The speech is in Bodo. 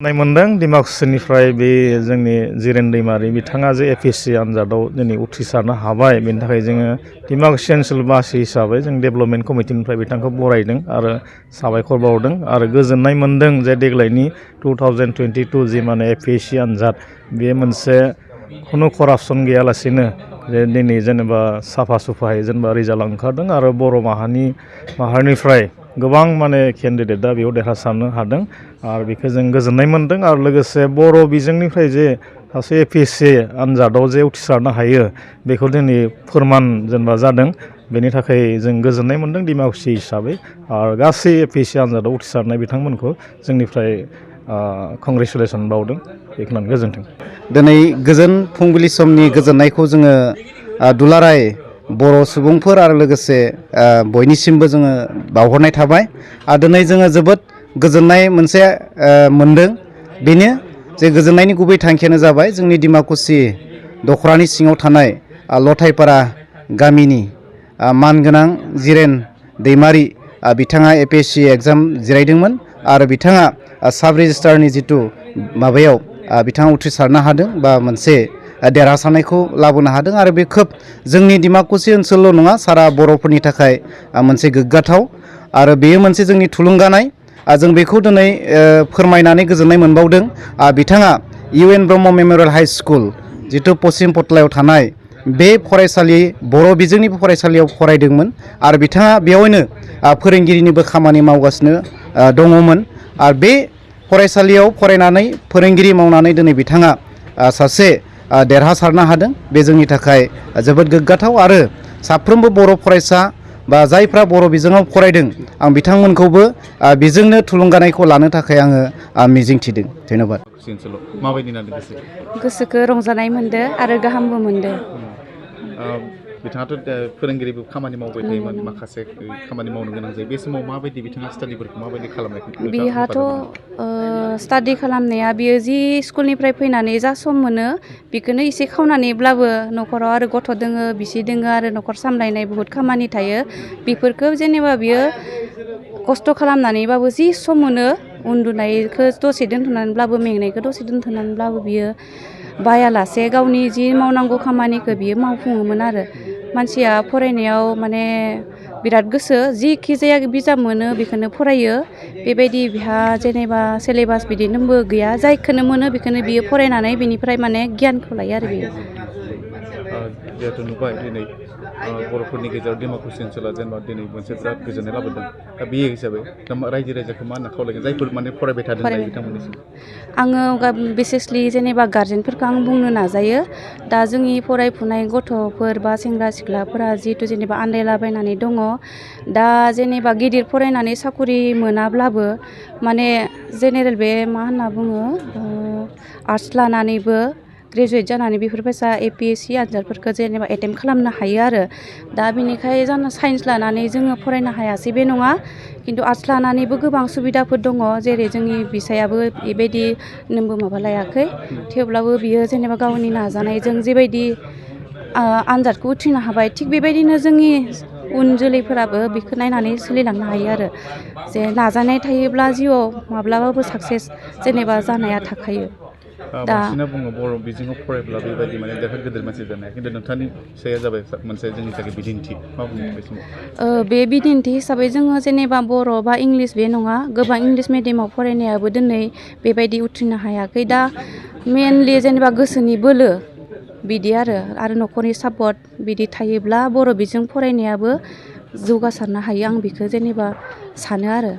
नाय मोनदों डिमाकुसिनिफ्राय बे जोंनि जिरेन दैमारि बिथाङा जे एपिएससि आनजादाव दिनै उथ्रिसारनो हाबाय बेनि थाखाय जोङो डिमाकुसि ओनसोलबासि हिसाबै जों डेभेलपमेन्ट कमिटिनिफ्राय बिथांखौ बरायदों आरो साबायखर बावदों आरो गोजोननाय मोनदों जे देग्लायनि 2022 जि माने एपिएससि आनजाद बे मोनसे खुनु करापसन गैयालासेनो जे दिनै जेनेबा साफा सुफायै जेनेबा रिजाल्ट ओंखारदों आरो बर' माहारिनिफ्राय गोबां माने केन्डिडेटआ बेयाव देरहासारनो हादों आरो बेखौ जों गोजोननाय मोनदों आरो लोगोसे बर' बिजोंनिफ्राय जे सासे एपिएससि आनजादाव जे उथ्रिसारनो हायो बेखौ दिनै फोरमान जेनेबा जादों बेनि थाखाय जों गोजोननाय मोनदों डिमाकुसि हिसाबै आरो गासै एपिएससि आनजादाव उथ्रिसारनाय बिथांमोनखौ जोंनिफ्राय कंग्रेसुलेसन बावदों बेखौनो गोजोन्थों। दिनै गोजोन फुंबिलि समनि गोजोननायखौ जोङो दुलाराय बर' सुबुंफोर आरो लोगोसे बयनिसिमबो जोङो बावहरनाय थाबाय आरो दिनै जोङो जोबोद गोजोननाय मोनसे मोनदों बेनो जे गोजोननायनि गुबै थांखियानो जाबाय जोंनि डिमाकुसि दख'रानि सिङाव थानाय लथाइपारा गामिनि मानगोनां जिरेन दैमारि बिथाङा एपिएससि एग्जाम जिरायदोंमोन आरो बिथाङा साब रेजिस्ट्रारनि जिथु माबायाव बिथाङा उथ्रिसारनो हादों बा मोनसे देरहासारनायखौ लाबोनो हादों आरो बे खोब जोंनि डिमाकुसि ओनसोलल' नङा सारा बर'फोरनि थाखाय मोनसे गोग्गाथाव आरो बेयो मोनसे जोंनि थुलुंगानाय जों बेखौ दिनै फोरमायनानै गोजोननाय मोनबावदों बिथाङा UN Brahma memorial high school जिथु पश्चिम पटलायाव थानाय बे फरायसालि बर' बिजोंनि फरायसालियाव फरायदोंमोन आरो बिथाङा बेवहायनो फोरोंगिरिनिबो खामानि मावगासिनो दङमोन आरो बे फरायसालियाव फरायनानै फोरोंगिरि मावनानै दिनै बिथाङा सासे देरहासारनो हादों बे जोंनि थाखाय जोबोद गोग्गाथाव आरो साफ्रोमबो बर' फरायसा बा जायफ्रा बर' बिजोङाव फरायदों आं बिथांमोनखौबो बेजोंनो थुलुंगानायखौ लानो थाखाय आङो मिजिंथिदों धन्यबाद। गोसोखौ रंजानाय मोनदों आरो गाहामबो मोनदों। बिथाङाथ' फोरोंगिरिबो खामानि मावबाय थायोमोन माखासे खामानि मावनो गोनां जायो बे समाव माबायदि बिथाङा स्टाडिफोरखौ माबायदि खालामनायखौ बिहाथ' स्टाडि खालामनाया बियो जि स्कुलनिफ्राय फैनानै जा सम मोनो बेखौनो एसे खावनानैब्लाबो न'खराव आरो गथ' दोङो बिसि दोङो आरो न'खर सामलायनाय बुहुत खामानि थायो बेफोरखौ जेनेबा बियो खस्थ' खालामनानैबाबो जि सम मोनो उन्दुनायखौ दसे दोनथ'नानैब्लाबो मेंनायखौ दसे दोनथ'नानैब्लाबो बियो बायालासे गावनि जि मावनांगौ खामानिखौ बियो मावफुङोमोन आरो मानसिया फरायनायाव माने बिराद गोसो जिखि जाया बिजाब मोनो बेखौनो फरायो बेबायदि बिहा जेनेबा सिलेबास बिदिनोबो गैया जायखौनो मोनो बेखौनो बियो फरायनानै बिनिफ्राय माने गियानखौ लायो आरो बियो। जिहेतु नुबाय दिनै बर'फोरनि गेजेराव डिमाकुसि ओनसोला जेनेबा दिनै मोनसे बिराद गोजोननाय लाबोदों दा बे हिसाबै रायजो राजाखौ मा होनना खावलायगोन जायफोर माने फरायबाय थादों बिथांमोननिसिम आङो बिसेसलि जेनेबा गार्जेनफोरखौ आं बुंनो नाजायो दा जोंनि फरायफुनाय गथ'फोर बा सेंग्रा सिख्लाफोरा जिहेतु जेनेबा आन्दायलाबायनानै दङ दा जेनेबा गिदिर फरायनानै साकरि मोनाब्लाबो माने जेनेरेल बे मा होनना बुङो आर्टस लानानैबो ग्रेजुवेट जानानै बेफोरबायसा APSC आनजादफोरखौ जेनेबा एटेम्प्ट खालामनो हायो आरो दा बिनिखाय जानो साइन्स लानानै जोङो फरायनो हायासै बे नङा खिन्थु आर्टस लानानैबो गोबां सुबिदाफोर दङ जेरै जोंनि बिसायाबो बेबायदि नोंबो माबा लायाखै थेवब्लाबो बियो जेनेबा गावनि नाजानायजों जेबायदि आनजादखौ उथ्रिनो हाबाय थिग बेबायदिनो जोंनि उन जोलैफोराबो बेखौ नायनानै सोलिलांनो हायो आरो जे नाजानाय थायोब्ला जिउआव माब्लाबाबो साक्सेस जेनेबा जानाया थाखायो। बांसिना बुङो बर' बिजोङाव फरायब्ला बेबायदि माने देरहा गिदिर मानसि जानाया खिन्थु नोंथांनि फिसाया जाबाय मोनसे जोंनि थाखाय बिदिन्थि मा बुङो बे समाव बे बिदिन्थि हिसाबै जोङो जेनेबा बर' बा इंलिस बे नङा गोबां इंलिस मिडियामाव फरायनायाबो दिनै बेबायदि उथ्रिनो हायाखै दा मेनलि जेनेबा गोसोनि बोलो बिदि आरो न'खरनि सापर्ट बिदि थायोब्ला बर' बिजों फरायनायाबो जौगासारनो हायो आं बेखौ जेनेबा सानो आरो